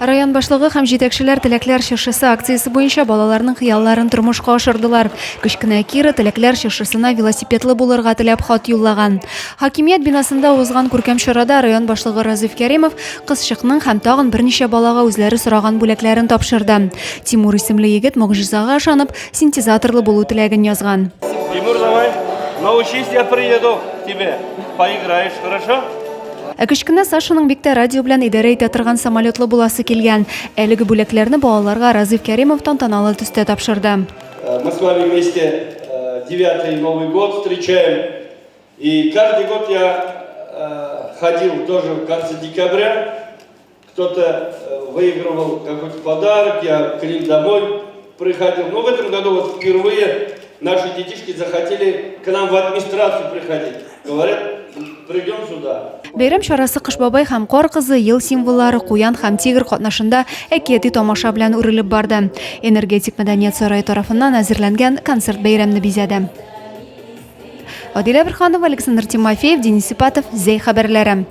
Район башлыгы һәм җитәкчеләр Теләкләр чыршысы акциясе буенча балаларның хыялларын тормышка ашырдылар. Кечкенә Кира Теләкләр чыршысына велосипедлы булырга теләп хат юллаган. Хакимият бинасында узган күркәм чарада район башлыгы Разиф Кәримов кызчыкның һәм тагын берничә балага үзләре сораган бүләкләрен тапшырды. Тимур исемле егет могҗизага ышанып, синтезаторлы булу теләген язган. Тимур, давай, научись, я приеду к тебе, поиграешь, хорошо? Ә кечкенә Сашаның бик тә радио белән идарә итә торган самолетлы буласы килгән. Әлеге бүләкләрне балаларга Разиф Кәримов тантаналы төстә тапшырды. Э, мы с вами вместе э, девятый Новый год встречаем. И каждый год я э, ходил тоже в конце декабря. Кто-то выигрывал какой-то подарок, я к ним домой приходил. Но в этом году вот впервые наши детишки захотели к нам в администрацию приходить. Говорят, придем сюда. Бәйрәм чарасы Кыш бабай һәм Кар кызы, ел символлары, куян һәм тигр катнашында әкияти тамаша белән үрелеп барды. Энергетик мәдәният сарае тарафыннан әзерләнгән концерт бәйрәмне бизәде. Адилә Борһанова, Александр Тимофеев, Денис Ипатов, Зәй хәбәрләре.